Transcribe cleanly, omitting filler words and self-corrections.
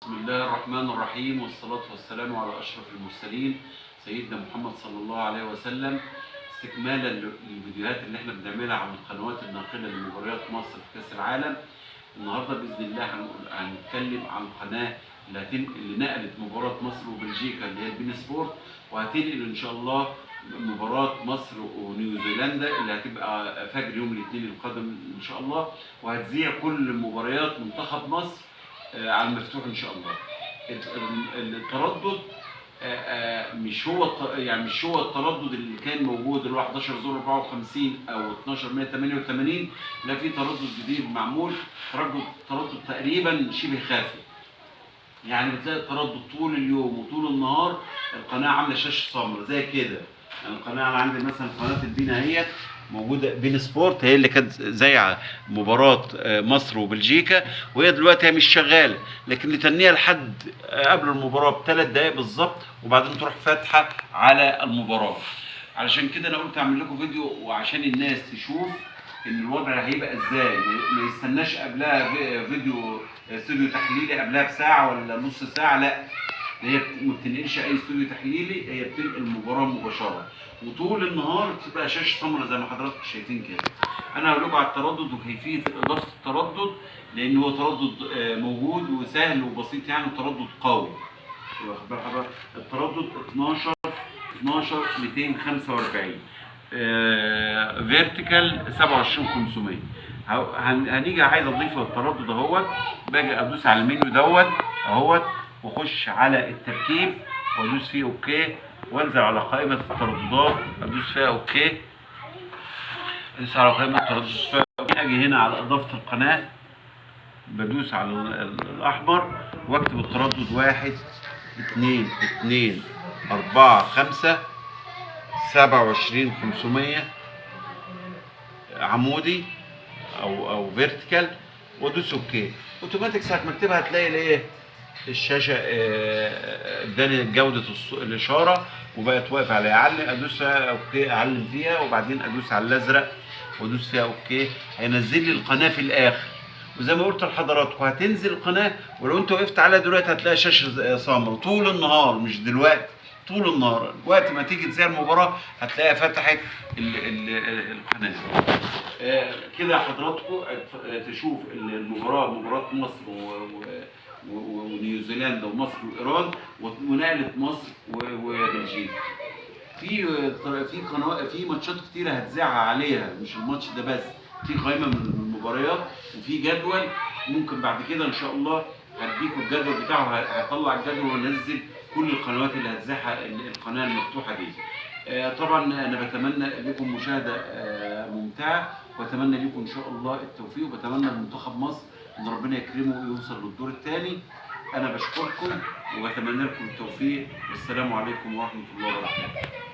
بسم الله الرحمن الرحيم، والصلاة والسلام على أشرف المرسلين سيدنا محمد صلى الله عليه وسلم. استكمالا للفيديوهات اللي احنا بنعملها عن القنوات الناقلة لمباريات مصر في كأس العالم، النهارده بإذن الله هنتكلم عن القناة اللي نقلت مباراة مصر وبلجيكا اللي هي البين سبورت، وهتنقل إن شاء الله مباراة مصر ونيوزيلندا اللي هتبقى فجر يوم الاثنين القادم إن شاء الله، وهتذيع كل مباريات منتخب مصر على المفتوح ان شاء الله. التردد مش هو يعني مش هو التردد اللي كان موجود اللي هو 11.054 او 12.188، لا، في تردد جديد معمول، تردد تقريبا شبه خافي، يعني بتلاقي التردد طول اليوم وطول النهار القناة عامله شاشة سمراء زي كده. يعني القناة انا عندي مثلا قناة البينا اهيت موجودة، بين سبورت هي اللي كانت زايعه مباراة مصر وبلجيكا، وهي دلوقتي هي مش شغالة، لكن نتنيها لحد قبل المباراة ب3 دقائق بالظبط، وبعدين تروح فاتحة على المباراة. علشان كده انا قلت اعمل لكم فيديو، وعشان الناس تشوف ان الوضع هيبقى ازاي، ما يستناش قبلها فيديو استوديو تحليلي قبلها بساعة ولا نص ساعة، لا، هي ما بتنقلش اي استوديو تحليلي، هي بتنقل المباراة مباشرة، وطول النهار بتبقى شاشة سمراء زي ما حضراتكم شايفين كده. انا هقول لكم على التردد وكيفية اضافه التردد، لان هو تردد موجود وسهل وبسيط يعني، وتردد قوي. واخد بال حضرتك؟ التردد 12 12 245 vertical 27500. هنيجي عايز اضيف التردد اهوت، باجي ادوس على المنيو دوت اهوت، واخش على التركيب وادوس فيه okay، وانزل على قائمة الترددات ادوس فيها okay، ادوس على قائمة الترددات فيها okay. اجي هنا على اضافة القناة، بدوس على الاحمر واكتب التردد 1 2 2 4 5 27 500 عمودي او vertical، وادوس okay. اوتوماتيك ساعة ما اكتبها هتلاقي الايه الشاشة اداني جوده الاشارة وبقت واقفة عليها. اعلم، ادوس okay، اعلم فيها، وبعدين ادوس على الازرق وادوس فيها okay، هينزل لي القناة في الاخر. وزي ما قلت لحضراتكم هتنزل القناه، ولو انت وقفت عليها دلوقتي هتلاقي شاشة سمراء طول النهار، مش دلوقتي، طول النهار. وقت ما تيجي تذيع المباراة هتلاقيها فتحت القناة. كده حضراتكم تشوف المباراه، مباراة مصر ونيوزيلندا ومصر وايران ونقله مصر وبلجيكا. في قناة في ماتشات كتيرة هتذاعها عليها، مش الماتش ده بس، في قائمة من المباريات وفي جدول، ممكن بعد كده ان شاء الله هديكم الجدول بتاعه، هطلع الجدول وانزل كل القنوات اللي هتذاعها القناة المفتوحة دي. طبعا انا بتمنى لكم مشاهده ممتعه، واتمنى لكم ان شاء الله التوفيق، وبتمنى لمنتخب مصر ان ربنا يكرمه ويوصل للدور الثاني. انا بشكركم وبتمنى لكم التوفيق، والسلام عليكم ورحمة الله وبركاته.